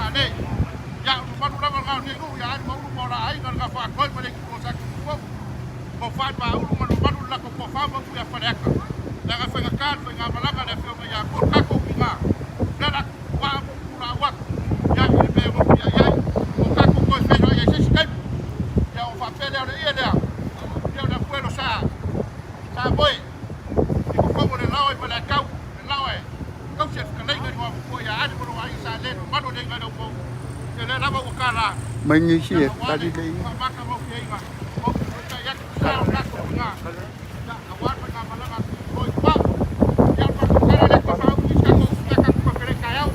Ale. Ia, o mamalu lava lena o lenei nuu ia Ali ma Ulu ma o la aiga, le gafa atoa ma le itu o Satutuau. Tofa i le Maulu ma le mamalu le latou tofa ma upu ia Faleata. Leaga e faigata le faigamalaga a le afioga ia Atua lo tatou tina. Lea la tuutuua ma tuulaau atu ia i le mea e nofoia i ai. O tatou toe feiloai ai se isi taimi. Ia ona faapea lea o le ie lea, ia o le afuelo sa sa moe i totonu o le laoa i Malaetau, le laoa e tausi e le fetalaiga i le igoamatua ia Ali ma lona aiga sa le mamalu o le aiga i Leupou. Ia lea lava ua tala Mai nisi ia e aua le tali le ia. faamatagofieina o taitai atu sa o tatou tina ia aua le faigamalaga a Tuipuloa i tua. Ia o le matou tala lea toe faauu i si tatou upu pe a tatou toe feiloai taeao.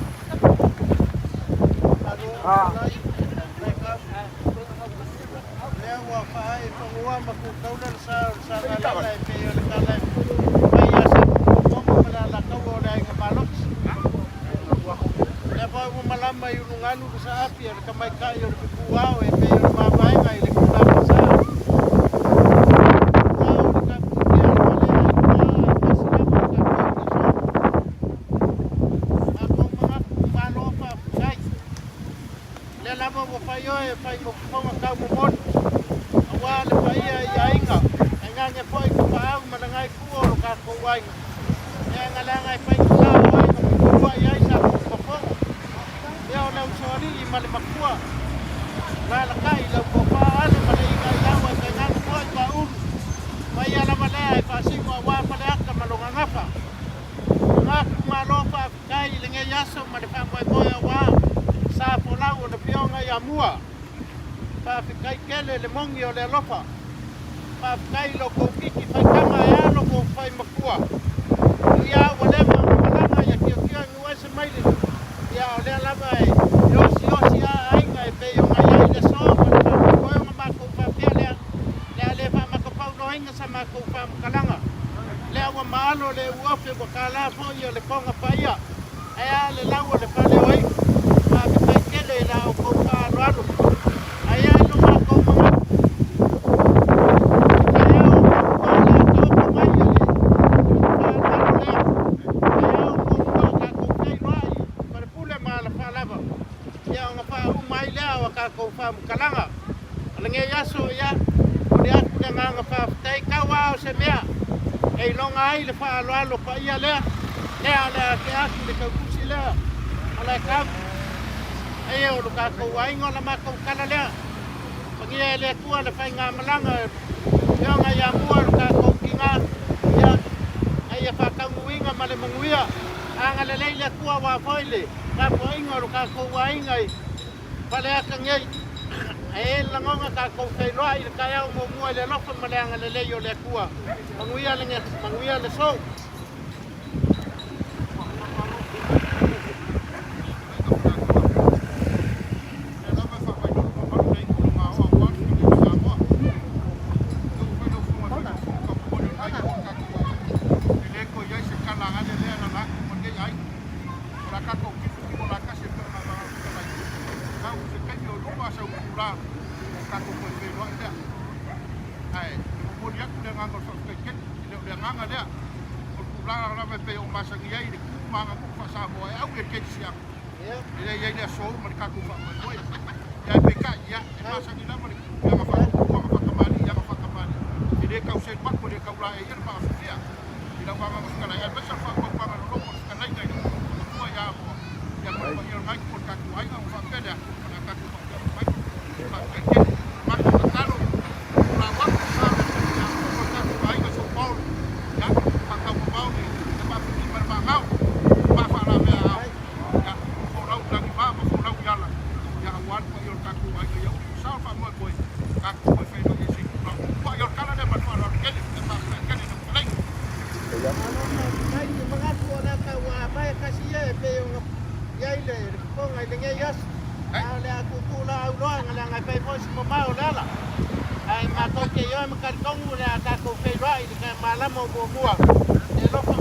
Malo fetalai, lea ua faaee fanua ma kutaula le sa o le Sagalala e pei o le tala e fai ia Samutuomomo ma le Alataua o le Aiga Malosi. Lea foi ua malama i ulugalu le saafi a le tamaitai o le fepuao e pei o le mavaega i le tulaga sa. Fepuao le tapuitea o le falea i tua ae tasi lava le tapuai i le aso. Matou manatu malo faafetai. Lea lava ua fai oe e fai ma fofoga taumomoli aua le paia i aiga, tainane foi tapaau ma lagaifua o lo tatou aiga. Ia leaga e faigata o aiga fetuuai ai sa fofoga. Ia o le usoalii ma le makua, lalakai lau tofa Ale ma le iga i lau ae tainane foi Paulu. Paia lava lea e faasino aua Faleata ma lona gafa. Manatu malo faafetai i lenei aso ma le faamoemoe aua sa folau o le Afioga ia Mua. Faafetai tele le moni o le alofa. Faafetai i lo tou kiki faitama e a lo tou fai makua. Ia ua leva ona malaga ia tiotio i nuuese mai le ia o lea lava e osiosi a aiga e pei ona i ai le aso ma le faamoemoe ona matou faapea lea le a le faamatapauloaina sa matou faamatalaga. Lea ua maalo le uofe ua tala foi o le toga paia ae a le lau o le fale o aiga. Faafetai tele i la outou faaaloalo. Ae ai lo matou manatu i le taeao muamua o le a taoto mai e le faaaloalo lea taeao muamua o tatou feiloai i Falepule ma Alafaalava ia ona faauma ai lea o a tatou faamatalaga. O lenei aso, ia, momoli atu le agaga faafetai, tau lava o se mea e iloga ai le faaaloalo paia lea, lea o le a tea atu le tautusi lea Malaetau. Eia o lo tatou aiga o la matou tala lea, pagia e le Atua le faigamalaga e Afioga ia Mua lo tatou tina, ia, a ia faataunuuina ma le manuia, agalelei le Atua aua foi le tapuaiga o lo tatou aiga i Faleata nei, ae e lagona tatou feiloai i le taeao muamua i le alofa ma le agalelei o le Atua. Manuia le, manuia le sou. O la tatou tilotilo latasi e pei ona fetalai, tau se taimi o luma sau itula o tatou toe feiloai lea. Ae e momoli atu le agaga o le faafetai tele, e le o le agaga lea, o le tulaga lava e pei ona masani ai le tu ma aganuu faa-Samoa e au i le kerisiano. E le i ai le aso uma le tatou faamoemoe. Ia ae peitai, ia, e masani lava le tu i aga faatupu, aga faatamalii, aga faatamalii. E le tau selu atu, e le tau laeia le faasofia. I lau agaga fetalai, aemaise o le faautautaga loloto o le fetalaiga i le Matua ia Amoa, ia ma le paia o lena itu o le tatou aiga, ona faapea lea, o le a tatou faapea mai, faafetai tele. Matou tatalo, folau atu le sa o le Atua ia Amoa ma le tatou aiga i São Paulo, ia, faataumamao le maafiti ma le maagao, ma faalavea ao, ia, folau i lagima ma folau i ala, ia, aua le paia o le tatou aiga, ia uli sao le faamoemoe, tatou toe feiloai ai i se itula. Ua, ia o le tala lea ma le faaaloalo tele, ia faafetai tele i lau fetalaiga. Malo faafetai, ou te manatu o le a tau aavae tasi ia e pei ona i ai le fofoga i lenei aso. A o le a tuutuu laau loa leaga e fai foi si mamao o le ala. Ae matou te ioe ma talitonu o le a tatou feiloai i le malama o muamua. E alofa.